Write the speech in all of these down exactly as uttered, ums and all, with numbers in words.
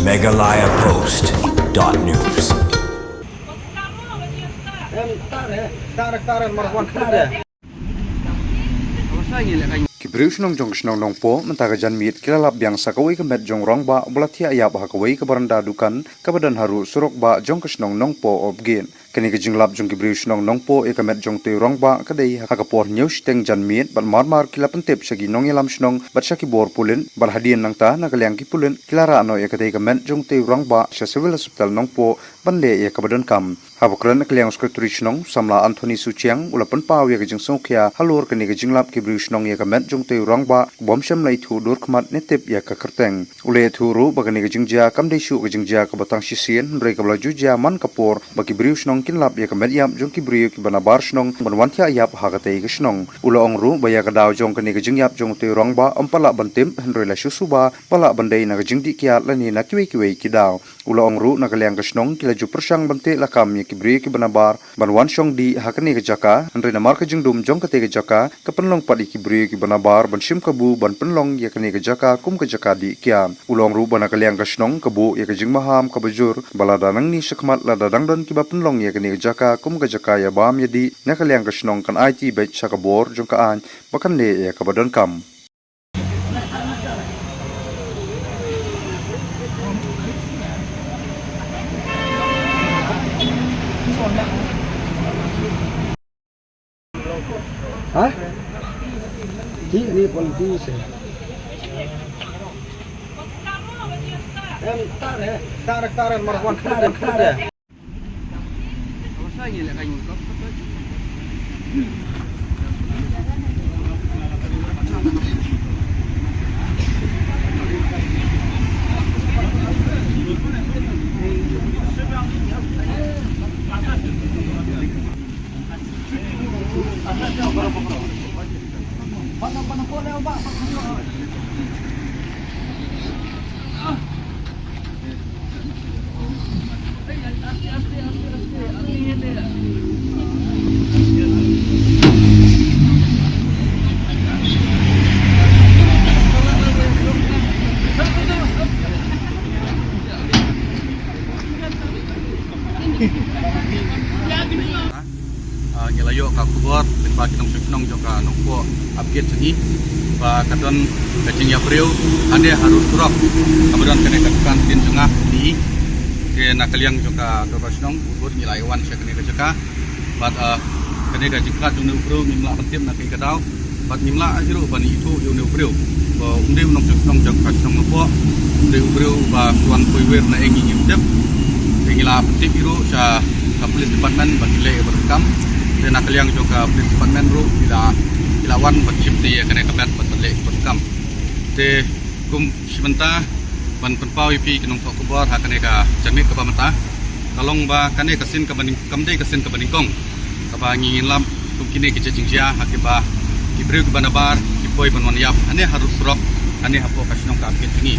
Meghalaya Post dot news. Ki briew shnong jong ka shnong Nongpoh mynta ka janmiet ki la lap biang sa kawei ka met jong u rangbah uba la thiah ïap ha kawei ka baranda dukan kaba don ha rud surok bah jong ka shnong Nongpoh Opgate. Kane ka jinglap jong ki briew shnong Nongpoh ïa ka met jong utei u rangbah ka dei ha ka por hynñiew shiteng janmiet bad mar mar ki la pyntip sha ki nongïalam shnong bad sha ki bor pulit bad hadien nangta na ka liang ki pulit ki la rah noh ïa katei ka met jong utei u rangbah sha Civil Hospital Nongpoh ban leh ïa kaba donkam. Haba kren na ka liang u Secretary shnong, u samla Anthony Suchiang, u la pynpaw ïa ka jingsngewkhia halor kane ka jinglap ki briew shnong ïa ka met jong utei u rangbah, bym shym la ithuh dur khmat ne tip ïa ka kyrteng. U la ïathuh ruh ba kane ka jingjia kam dei shuh ka jingjia kaba tang shisien, hynrei kaba la ju jia man ka por ba ki briew shnong kin lap ïa ka met ïap jong ki briew kiba nabar shnong ban wan thiah ïap ha katei ka shnong. U la ong ruh ba ïa ka daw jong kane ka jingïap jong utei u rangbah ym pat lah ban tip, hynrei la shu suba ba lah ban dei na ka jingdih kiad lane na kiwei kiwei ki daw. U la ong ruh na ka liang ka shnong ki la ju pyrshang ban teh lakam ïa ki briew kiba nabar ban wan shong dih ha kane ka jaka, hynrei namar ka jingdum jong katei ka jaka ka pynlong pat ïa ki briew kiba nabar ban shim kabu ban pynlong ïa kane ka jaka kum ka jaka dih kiad. U la ong ruh ba na ka liang ka shnong ka buh ïa ka jingmaham kaba jur ba lada nangne shakhmat lada dang don kiba pynlong ïa kane ka jaka kum ka jaka ïa bam ïa dih, na ka liang ka shnong kan aiti beit sha ka bor jong ka aiñ ba kan leh ïa kaba donkam. Ha? Ki ni politician. Em, tare, tare, tare, marwan, tare, tare. Ah, ngi la ïoh ka khubor lyngba ki nongshong shnong jong ka Nongpoh Upgate jong ngi ba ka don ka jingïap briew hangne ha rud surok kaba don kane ka dukan tin jong nga ni. Te na ka liang jong ka dorbar shnong bun bun ngi la ïa wan sha kane ka jaka bad, ah, kane ka jingkhlad jong une u briew ngim lah ban tip na kaei ka daw. Bad ngim lah hi ruh ban ithuh ïa une u briew ba um dei u nongshong shnong jong ka shnong Nongpoh, um dei u briew ba wan poi wir na eng ngim tip. Te ngi la pyntip hi ruh sha ka police department ban leh ïa kaba donkam. Te na ka liang jong ka police department ruh ki la, ki la wan ban shim ïa kane ka met ban leh ïa kaba donkam. Te kum shi mynta ban pynpaw ïa phi ki nongthoh khubor ha kane ka janmiet kaba mynta. Ka long ba kane ka sien kaba nyng-, kam dei ka sien kaba nyngkong kaba ngi ngin lap kum kine ki jingjia ha kiba ki briew kiba nabar ki poi ban wan ïap hangne ha rud surok hangne hapoh ka shnong ka Upgate jong ngi.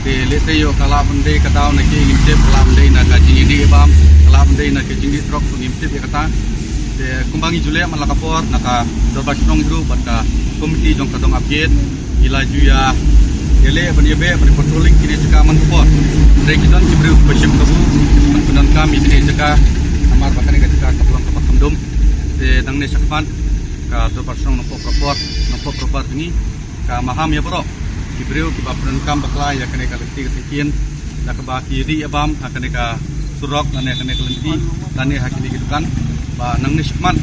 Te lehse ïoh ka lah ban dei ka daw na ki ngim tip, ka lah ban dei na ka jingïadih bam, ka lah ban dei na ka jingdih drok ruh ngim tip ïa kata. Te kumba ngi ju leh man la ka por na ka dorbar shnong hi ruh bad ka komiti jong ka dong Upgate. Ngi la ju ïa, ïa leh ban ïa beh ban patrolling kine jaka man ka por. Hynrei ki don ki briew ba shim kabu ban pyndonkam ïa kine jaka namar ba kane ka jaka ka long kaba kham dum. Te nangne shakhmat ka dorbar shnong Nongpoh Proper, Nongpoh Proper jong ngi ka maham ïa baroh ki briew kiba pyndonkam bakla ïa kane ka lynti ka syngkien. Da kaba ki ri ïa bam ha kane ka surok lane kane ka lynti lane ha kine ki dukan ba nangne shakhmat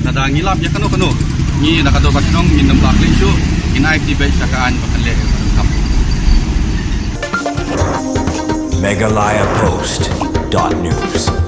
lada ngi lap ïa kano kano ngi na ka dorbar shnong ngin ym lah khleh shuh, ngin aiti beit sha ka aiñ ba kan leh ïa ka kam. Meghalaya Post dot news.